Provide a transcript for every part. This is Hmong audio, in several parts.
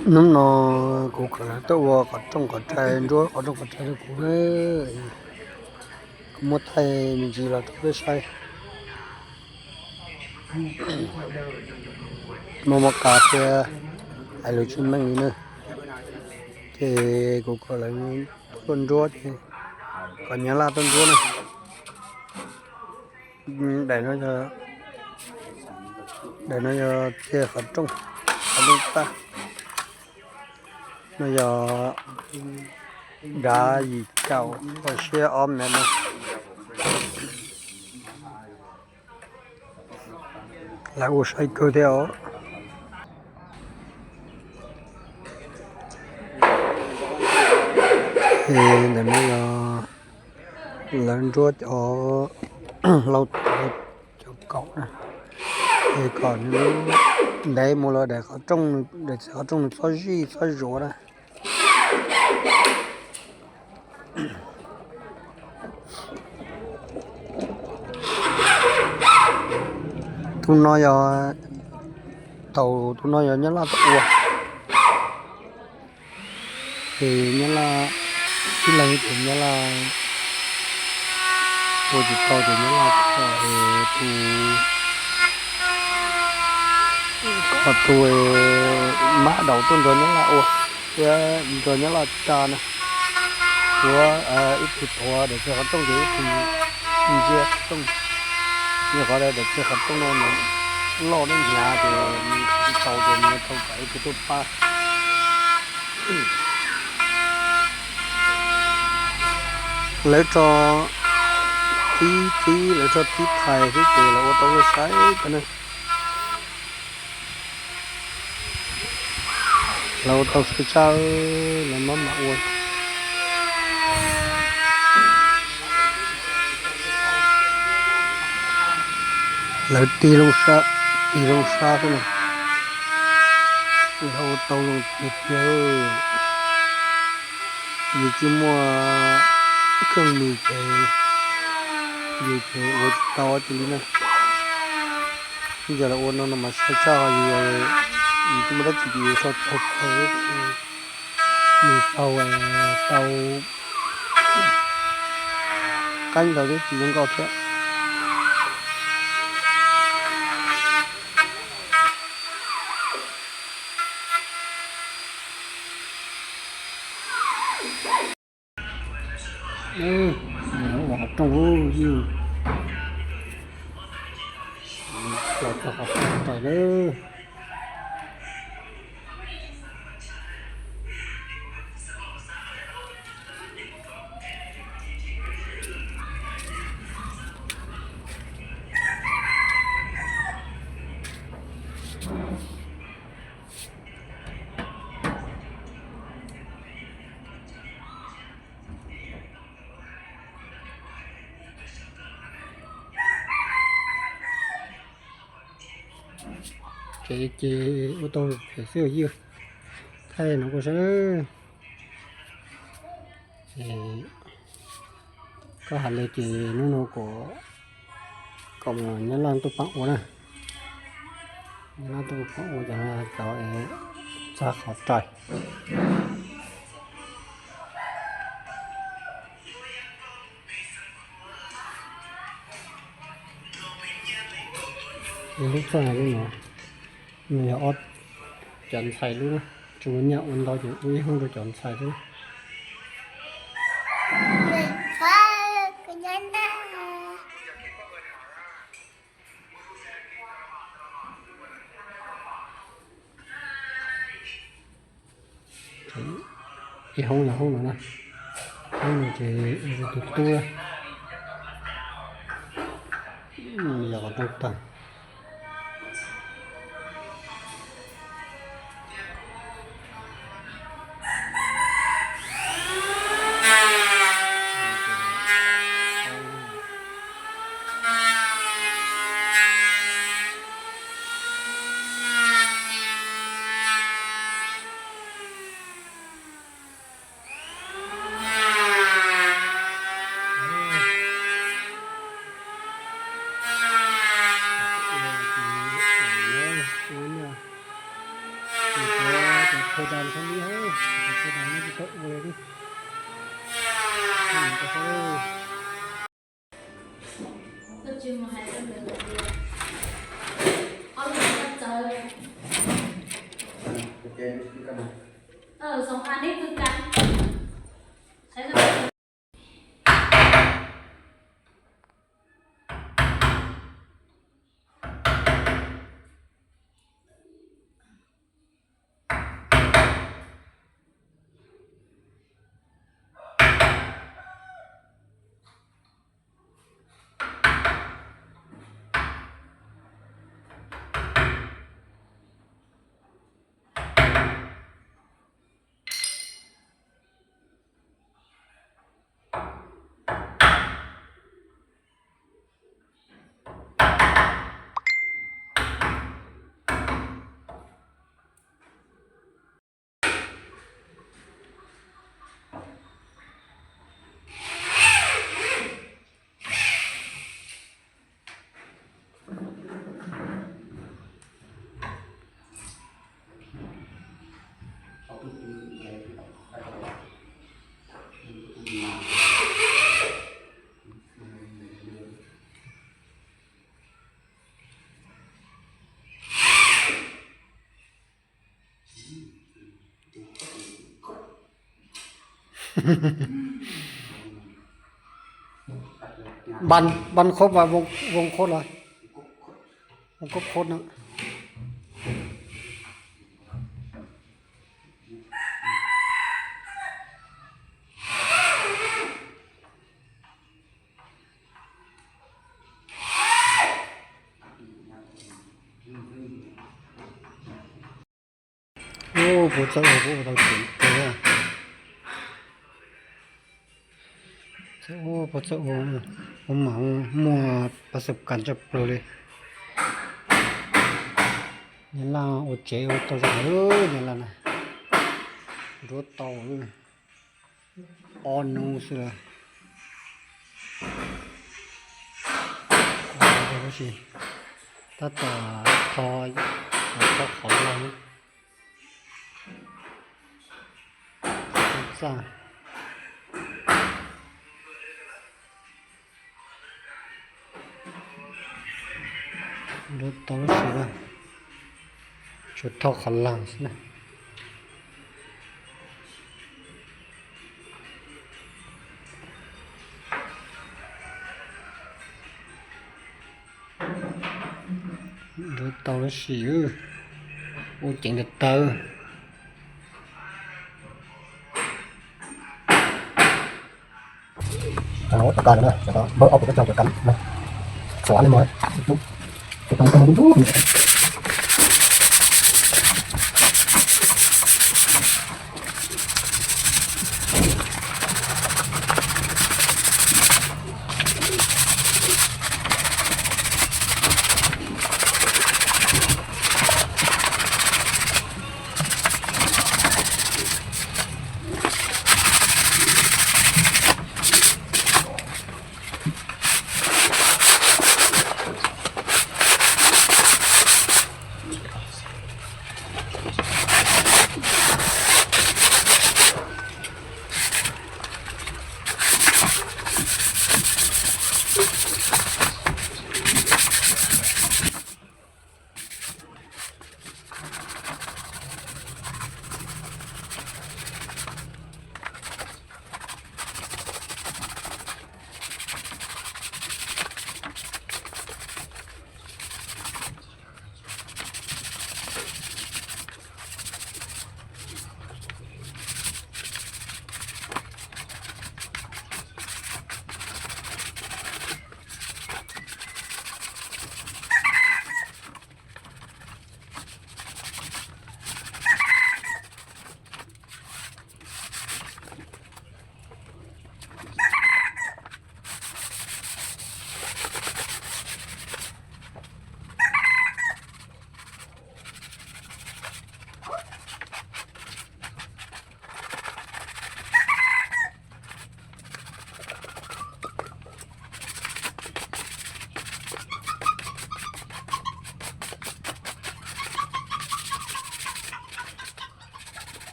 Hnub no kuv kom lawv tuaj ua qhov rooj qhov rai, nruab qhov rooj qhov rai rau kuv, kuv muab thaij me ntsis los rau peb saib. Muaj mos kas thiab, hais lus tsis meej li na. Ces kuv kom lawv tuaj nruab ces kom nyab laj tuaj nruab na. Daim no, daim no yog txiag qhov rooj, qhov rooj tag. No yog dav yim caum pua siab ob mev no. Lawv ua sai kawg thiab os. Ntawm no yog lawv nruab cov hlau, cov kaum na, es kom nws ntev mus los daim qhov rooj, daim txiag qhov rooj nws txhob zij txhob zuav na. Tus no yog, thaum tus no yog nyab laj tuaj ua, ces nyab laj tib leeg ces nyab laj ua tsis tau ces nyab laj kom tus, kom tus mab daum tuaj nrog nyab laj ua thiab nrog nyab laj tsa na. Tuav ib tug tuav daim txiag qhov rooj ces ib tug ntsia qhov rooj, rau qhov daim txiag qhov rooj no nws loj thiab hnyav ces nws tsis tau ces nws tau kom ib tug tuaj pab. Lawv tso tib tib, lawv tso tib thais xwb ces lawv ua tau lub saib ko ne. Lawv ua tau saib tsawb, lawv mab mam ua. Lawv tig loo sab, tig loo sab xwb na. Lawv ua tau zoo tiag tiag. Yus tsis muaj kheej nws ces yus ces ua tsis tau dab tsi li na. Yog lawv ua no no mas saib tsawb, yus, yus tsis muaj dab tsi ces yus sau tau, nws tau, tau qeeb ntau thiab tsis zoo nkauj thiab. Qhov rooj, los txog qhov rooj rais lawm. Ces, ces ua tau phem xwb yog thaij no kuj saib. Ces koj hais li ces hnub no kuv kom nyab laj tuaj pab ua na. Nyab laj tuaj pab ua cov, cov txag qhov rais. Lub txaj lub no, no yog ob cov ntxhais lub na, tsis muaj nyiaj ua ntau ces ua ib hoob rau cov ntxhais xwb. Ib hoob yog hoob no na, hoob no ces tus tub, yog qhov rooj tag. Ua das txhob nib, ua das no tsis tau ua li. Bàn, bàn khúc và vòng, vòng khúc là, vòng khúc khúc nữa. Ub, puas txawj ua, puas ua tau tsev na. Ub, puas txawj ua, ua mas muaj pas xab kas tshaj plaws li. Nyab laj ua tsev ua tau zoo, nyab laj na, nruab tau ob nub xwb lawm. Tab tom tho, tho qhov laj. Txaj. Nruab tau lub si na, tsuas tho qhov laj xwb na. Nruab tau lub si, ua ceev tawv tawv. Tau kas na, tau npawb ob peb tog cov kas na, xuav li mas.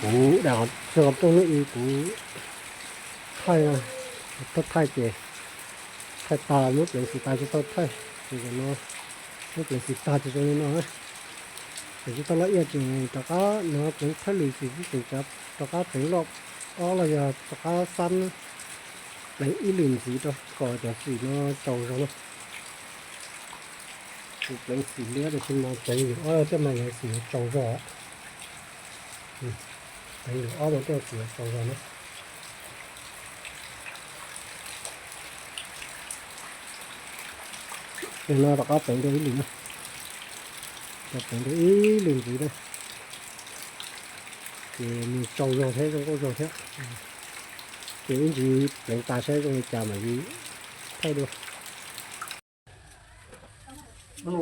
Kuv dam qhov rooj no es kuv thaij, thaij thaij ces thaij tas muab pleev xim tas tsis tau thaij, ces no muab pleev xim tas ces zoo li no na. Ces tsis tau loj iaj ces rov qab no pleev thaij lwm xim xwb ces rov qab pleev loj ob los yog rov qab xab pleev ib lwm ntxiv rau kom cov xim no tsaus zog na. Pleev xim liab tab sis mas pleev yus ob no thiaj mas yus xim yuav tsaus zog. Pleev yus ob no thiaj xim yuav tsaus zog na. Ces no rov qab pleev dua ib lwm na, rov pleev dua ib lwm ntxiv na, ces nws tsaus zog thiab zoo nkauj zog thiab. Ces ib ntsis pleev tas saib zoo li cas mam li thaij dua. Ob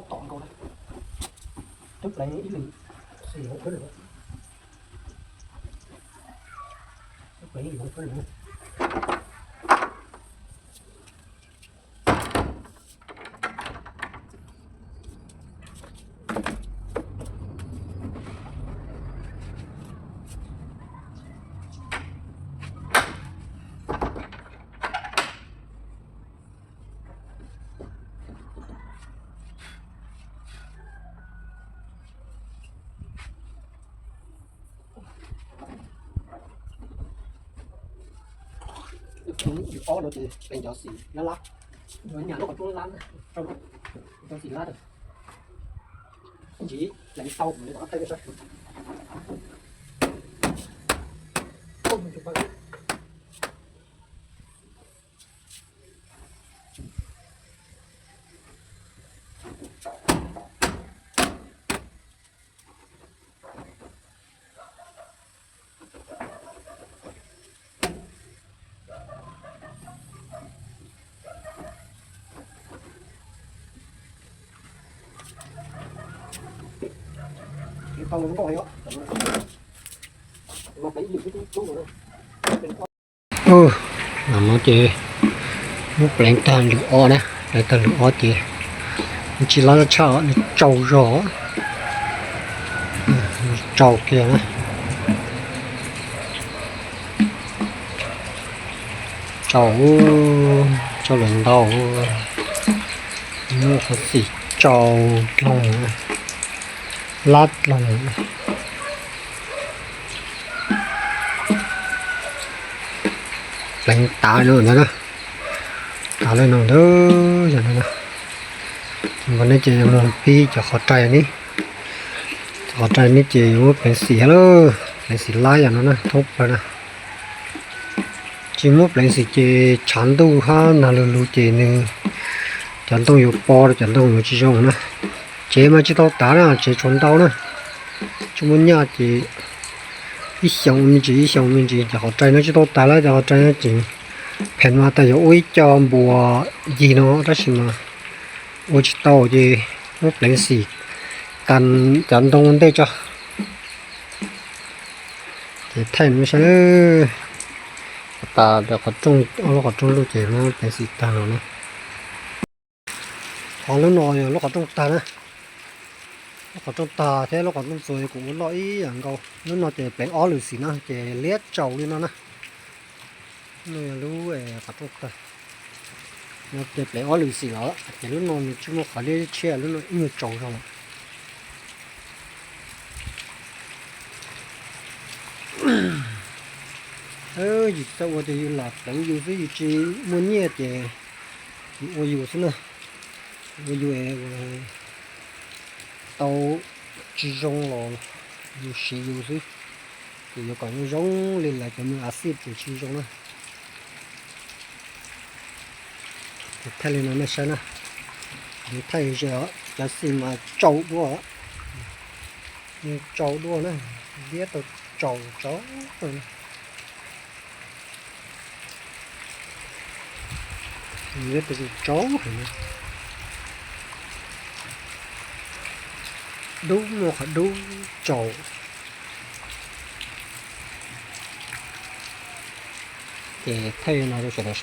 tom nkaus na, twb pleev ib lwm, xim hauv khwb lawm, twb pleev ib lwm hauv khwb lawm. Ob no ces pleev cov xim lab lab, yuav nyam lub qhov rooj lab, cov xim lab. Ib ntsis pleev tau kuv mam li rov qab thaij peb saib. Ub, no ces muab pleev tag lwm ob na, pleev tag lwm ob ces tsis lab tshaj, nws tsaus zog, tsaus kiag na. Tsaus, tsaus lawm ntau, muaj qhov xim tsaus dlhau, lab dlhau. Pleev tas no ntag na, tas li no ntag. Yog no na, npaj ne ces yuav mus pib cov qhov rai ne, cov qhov rai ne ces yuav muab pleev xim thiab lauj, pleev xim lab yam no na thoob plaws na. Tsis muab pleev xim ces tshav ntuj hab nag lug lug ces nws cov ntoo yuav pob rau, cov ntoo yuav tsis zoo na. Tsev mas tsis tau tas na, tsev tshuav ntau na, tsis muaj nyaj ces ib xyoos me ntsis ib xyoos me ntsis. Cov qhov rai no tsis tau tas lawm, cov qhov rai no ces phem mas tas yuav ua ib co npuas yig no tab sis mas ua tsis tau ces muab pleev xim tas cov ntoo ntej tso. Ces thaij no saib, tas lub qhov rooj lug ces muab pleev xim tag no na. Qhov lub no yog lub qhov rooj tag na, lub qhov rooj tag thiab lub qhov rooj txuas kuj ua loj ib yam nkaus. Lub no ces pleev ob lwm xim no ces liab tsaus li no na. Lub no yog lub qhov rooj tag, no ces pleev ob lwm xim los ces lub no nws tsis muaj qhov liab tshiab, lub no ib nyuag tsaus zog. Yus txawj ua ces yus lam pleev yus xwb, yus tsis muaj nyiaj ces yus ua yus xwb na. Ua yus tau tsis zoo los yus siv yus xwb, ces yuav kom zoo zoo li lawv cov me a xij ces tsis zoo na. Thaij li no nej saib na, thaij ze os, cov xim mas tsaus dua, tsaus dua na, liab tau tsaus tsaus. Liab tau tsaus heev, dub muaj qhov dub tsaus. Ces thaij no rau sawv daws saib.